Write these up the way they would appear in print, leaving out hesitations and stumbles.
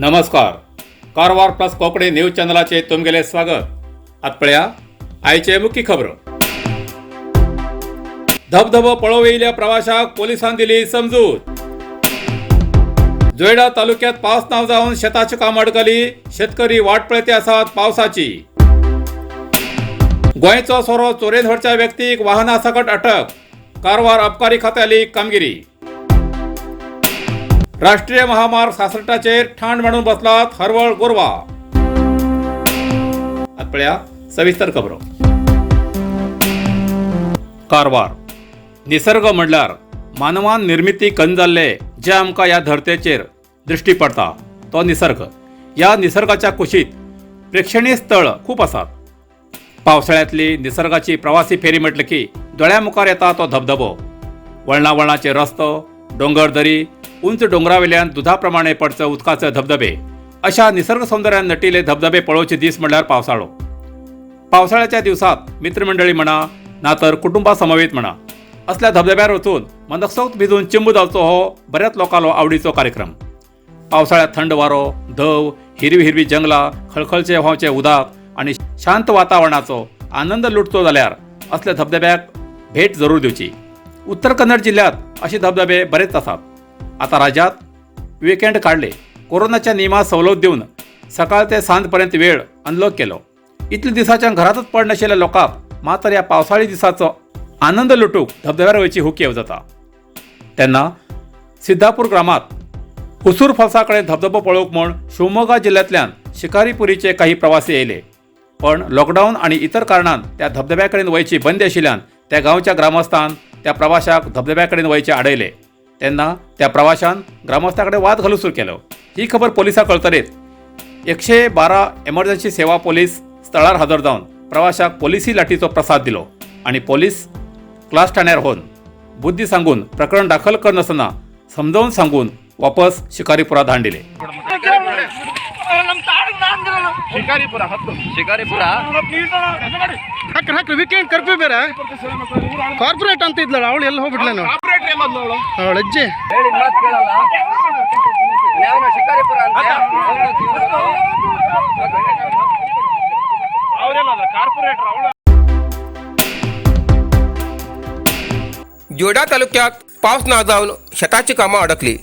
नमस्कार, Karwar plus Konkani news चॅनलाचे तुमगेले स्वागत. आत पळया आयचे मुख्य खबरो. धबधबो पळोवयल्या प्रवाशाक पोलिसान दिली समजूत. जोयडा तालुक्यात पावस ना जावन शेताची काम अडकली, शेतकरी वाट पळयते आसात पावसाची. गोंयचो सोरो चोरयेन व्हरच्या व्यक्तीक वाहना सकट अटक, कारवार अबकारी खात्याली कामगिरी. राष्ट्रीय महामार्ग सासठाचेर ठाण मांडून बसलात हरवळ गोरवा. आत पळया सविस्तर खबरो. कारवार निसर्ग म्हणल्यार मानवान निर्मिती कन्न जाल्ले जे आमकां ह्या धरतेचेर दृश्टी पडटा तो निसर्ग. ह्या निसर्गाच्या कुशीत प्रेक्षणीय स्थळ खूब आसात. पावसाळ्यांतली निसर्गाची प्रवासी फेरी म्हटली की दोळ्या मुखार येता तो धबधबो, वळणा वळणाचे रस्तो, दोंगर दरी, उंच दोंगरावेल्यान दुधा प्रमाणे पडचो उदकाचे धबधबे, अशा निसर्ग सौंदर्यान नटिल्ले धबधबे पळोवचे दीस म्हणल्यार पावसाळो. पावसाळ्याच्या दिवसात मित्रमंडळी म्हणा ना तर कुटुंबा समवेत म्हणा असल्या धबधब्यार वचून मनसोक्त भिजून चिंब जावचो हो बऱ्याच लोकांलो आवडीचो कार्यक्रम. पावसाळ्यात थंड वारो, धव हिरवी हिरवी जंगलां, खळखळचे व्हांवचे उदक आनी शांत वातावरणाचो आनंद लुटचो जाल्यार असल्या धबधब्याक भेट जरूर दिवची. उत्तर कन्नड जिल्ह्यात असे धबधबे बरेच आसात. आता राज्यात विकेंड काडले, कोरोनाच्या नियमात सवलत दिवन सकाळ ते सांजपर्यंत वेळ अनलॉक केलो. इतले दिसाच्यान घरातच पडनाशिल्ल्या लोकांक मात्र ह्या पावसाळी दिसाचो आनंद लुटूक धबधब्यार वयची हुक येवजता. तेन्ना सिद्धापूर ग्रामात हुसूर फॉल्सा कडेन धबधबो पळोवंक म्हूण शिवमोगा जिल्ल्यांतल्यान शिकारीपुरीचे काही प्रवासी येयले, पण लॉकडावन आनी इतर कारणान त्या धबधब्या कडेन वयची बंदी आशिल्ल्यान त्या गांवच्या ग्रामस्थान त्या प्रवाशाक धबधब्या कडेन वयचे आडयले. तेन्ना त्या प्रवाशान ग्रामस्था कडेन वाद घालूंक सुरू केलो. ही खबर पोलिसांक कळतरीच 112 एमर्जन्सी सेवा पोलीस स्थळार हजर जावन प्रवाशाक पोलिसी लाठीचो प्रसाद दिलो आनी पोलीस क्लास ठाण्यार होवन बुद्धी सांगून प्रकरण दाखल करनासतना समजावन सांगून वापस शिकारीपुरा धाड दिले. ಶಿಕಾರಿಪುರ ಹತ್ತು ಶಿಕಾರಿಪುರ. ಹಾಕ್ರಿ ಹಾಕ್ರಿ, ವೀಕೆಂಡ್ ಕರ್ಫ್ಯೂ ಬೇರೆ. ಕಾರ್ಪೊರೇಟ್ ಅಂತ ಇದ್ಲಲ್ಲ ಅವಳು, ಎಲ್ಲಿ ಹೋಗ್ಬಿಟ್ಲೇನು? ಆಪರೇಟರ್ ಎಲ್ಲ ಅವಳು. ಅವಳ ಅಜ್ಜಿ. ಹೇಳಿದ ಮಾತು ಕೇಳಲ್ಲ. ಯಾವನ ಶಿಕಾರಿಪುರ ಅಂತ. ಅವರೆಲ್ಲ ಕಾರ್ಪೊರೇಟರ್ ಅವಳು. जोडा तालुक्यात पावस ना जावन शेताची कामां अडकली.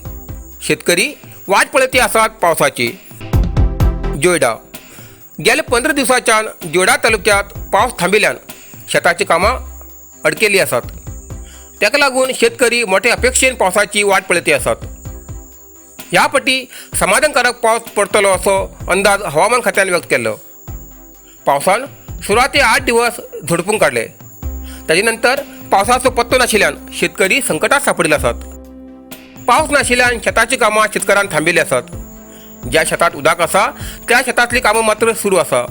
शेतकरी वाट पळयती आसात पावसाची. जोयडा गेल्या 15 दिवसाच्यान जोडा तालुक्यात पावस थांबिल्ल्यान शेताची कामां अडकेल्ली आसात. ताका लागून शेतकरी मोठे अपेक्षेन पावसाची वाट पळयती आसात. ह्या पटी समाधानकारक पावस पडटलो असो अंदाज हवामान खात्यान व्यक्त केल्लो. पावसान सुरवाती 8 दिवस झोडपून काडले. ताजे नंतर पावसाचो पत्तो नाशिल्ल्यान शेतकरी संकटात सापडिल्ले आसात. पावस नाशिल्ल्यान शेताची कामां शेतकारान थांबिल्ली आसात. ज्या शेतात उदक आसा त्या शेतांतली कामां मात्र सुरू आसा.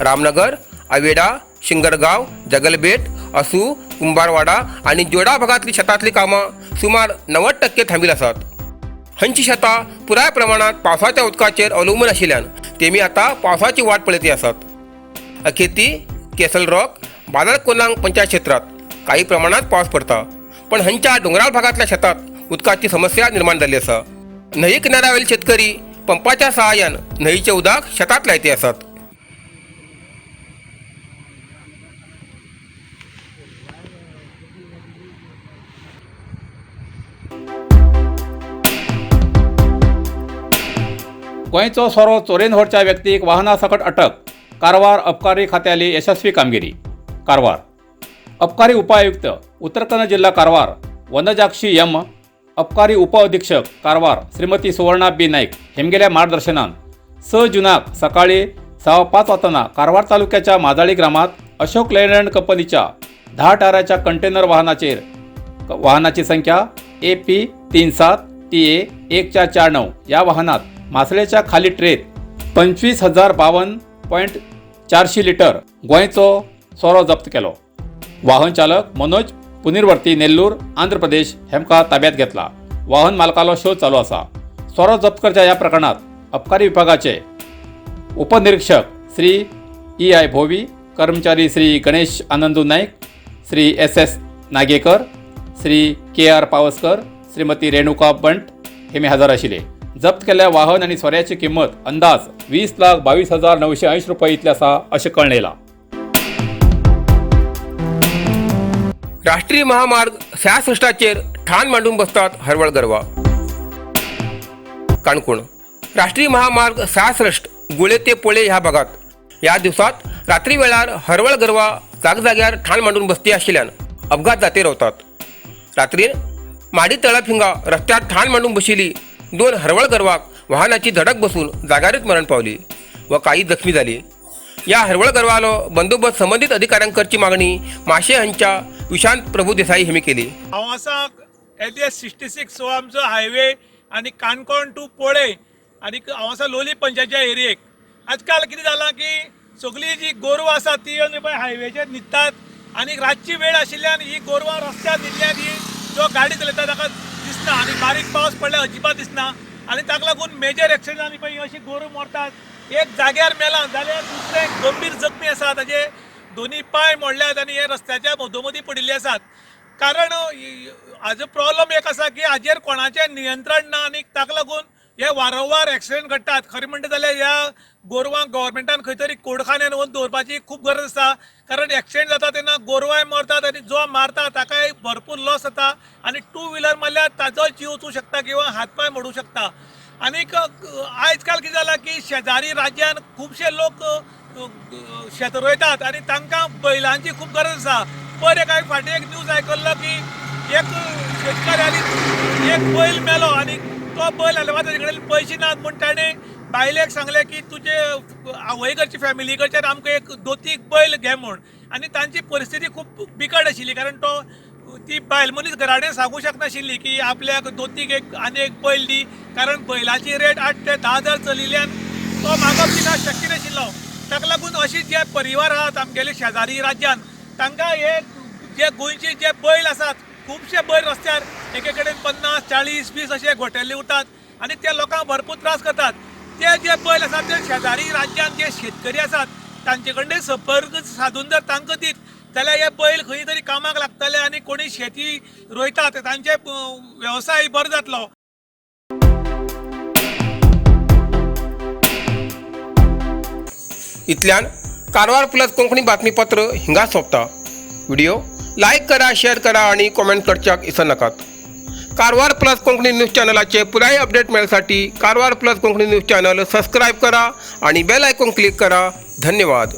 रामनगर, आवेडा, शिंगरगांव, जगलबेट, असू, कुंभारवाडा आनी जोडा भागांतली शेतांतली कामां सुमार 90% थांबिल्ली आसात. हंची शेतां पुराय प्रमाणात पावसाच्या उदकाचेर अवलंबून आशिल्ल्यान तेमी आतां पावसाची वाट पळयती आसात. अखेती केसल रॉक, बाजार कोनांग पंचायत क्षेत्रात काही प्रमाणात पावस पडता, पण हंच्या डोंगराळ भागातल्या शेतात उदकाची समस्या निर्माण जाल्ली आसा. न्हंये किनाऱ्यावेले शेतकरी पंपाच्या सहाय्यान न्हंयेचे उदक शेतात लायते आसात. गोंयचो सोरो चोरयेन व्हरच्या व्यक्तीक वाहना सकट अटक, कारवार अबकारी खात्याली यशस्वी कामगिरी. कारवार अबकारी उपायुक्त उत्तर कन्नड जिल्हा कारवार वनजाक्षी यम, अबकारी उपअधीक्षक कारवार श्रीमती सुवर्णा बी नाईक हेमगेल्या मार्गदर्शनान 6 जुनाक सकाळी 5:15 वाजताना कारवार तालुक्याच्या माजाळी ग्रामात अशोक लेलँड कंपनीच्या 10 टायराच्या कंटेनर वाहनाचेर वाहनाची संख्या AP 37 TA 1449 या वाहनात मासळेच्या खाली ट्रेत 25,052.400 लिटर गोंयचो सोरो जप्त केलो. वाहन चालक मनोज पुनिर्वर्ती, नेल्लूर, आंध्र प्रदेश हेमकां ताब्यात घेतला. वाहन मालकालो शोध चालू आसा. सोरो जप्त करच्या ह्या प्रकरणात अबकारी विभागाचे उपनिरीक्षक श्री ई I Bhovi, कर्मचारी Shri Ganesh Anandu Naik, Shri S S Nagekar, Shri K R Pawaskar, Shrimati Renuka Bant हे मी हजर आशिल्ले. जप्त केल्ल्या वाहन आनी सोऱ्याची किंमत अंदाज 20,22,980 रुपये इतली आसा अशें कळ्ळें येयलां. राष्ट्रीय महामार्ग 66चेर ठाण मांडून बसतात हरवळ गरवा. काणकोण राष्ट्रीय महामार्ग 66 गुळे ते पोळे ह्या भागात ह्या दिवसात रात्री वेळार हरवळ गरवा जागजाग्यार ठाण मांडून बसती आशिल्ल्यान अपघात जाते रावतात. रात्रीन माडी तळप हिंगा रस्त्यार ठाण मांडून बशिल्ली 2 हरवळ गरवाक वाहनाची धडक बसून जाग्यारच मरण पावली व काही जखमी झाली. या हरवळ गरवालो बंदोबस्त संबंधित अधिकाऱ्यांक करची मागणी माशे हांच्या विशांत प्रभू देसाई हेमी केली. हांव आसा एल एस 66 हो आमचो हायवे आनी काणकोण टू पोळे आनी हांव आसा लोली पंचायतच्या एरियेक. आजकाल कितें जालां की सगळीं जी गोरवां आसा ती येवन पळय हायवेचेर न्हिदतात आनी रातची वेळ आशिल्ल्यान ही गोरवां रस्त्यार न्हिदल्यान ही जो गाडी चलयता ताका दिसना आनी बारीक पावस पडल्यार अजिबात दिसना आनी ताका लागून मेजर एक्सिडंट आनी पळय अशीं गोरवां मरतात. एक जाग्यार मेलां जाल्यार दुसरें गंभीर जखमी आसा, ताजे दोनी पांय मोडल्यात आनी हे रस्त्याच्या मदोमदी पडिल्ले आसात. कारण हाजो प्रॉब्लम एक आसा की हाजेर कोणाचें नियंत्रण ना आनी ताका लागून हे वारंवार एक्सिडंट घडटात. खरें म्हणटा जाल्यार ह्या गोरवांक गव्हर्मेंटान खंय तरी कोडखान्यान व्हरून दवरपाची खूब गरज आसा, कारण एक्सिडंट जाता तेन्ना गोरवांय मरतात आनी जो मारता ताकाय भरपूर लॉस जाता आनी टू व्हिलर मारल्यार ताजो जीव वचूं शकता किंवा हात पांय मोडूं शकता. आनीक आयज काल कितें जालां की शेजारी राज्यान खुबशे लोक शेत रोयतात आनी तांकां बैलांची खूब गरज आसा. पयर एक हांवें फाटीं एक न्यूज आयकल्लो की एक शेतकाऱ्याली एक बैल मेलो आनी तो बैल हाडपा ताजे कडेन पयशे नात म्हूण ताणें बायलेक सांगलें की तुजे आवय कडची फॅमिली कडच्यान आमकां एक दोतीक बैल घे म्हूण. आनी तांची परिस्थिती खूब बिकट आशिल्ली, कारण तो ती बायल मनीस घरा कडेन सांगूं शकनाशिल्ली की आपल्याक दोतीक एक आनी एक बैल दी, कारण बैलाची रेट 8 ते 10 हजार चलिल्ल्यान तो मागप तिका शक्य नाशिल्लो. ताका लागून अशी जे परिवार आहात आमगेले शेजारी राज्यान तांकां हे जे गोंयचे जे बैल आसात खुबशे बैल रस्त्यार एके कडेन 50, 40, 20 अशे गोठेल्ले उरतात आनी ते लोकांक भरपूर त्रास करतात. ते जे बैल आसात ते शेजारी राज्यान जे शेतकरी आसात तांचे कडेन संपर्क सादून जर तांकां दीत जाल्यार हे बैल खंय तरी कामाक लागतले आनी कोणी शेती रोयतात तांचे वेवसाय बरो जातलो. इतल्यान कारवार प्लस कोंकणी बातमीपत्र हिंगा सोंपता. व्हिडिओ लायक करा, शेअर करा आणि कॉमेंट करच्याक इसरनाकात. कारवार प्लस कोंकणी न्यूज चॅनलाचे पुराय update मेळसाठी Karwar plus Konkani news channel subscribe करा आणि बेल आयकॉन क्लिक करा. धन्यवाद.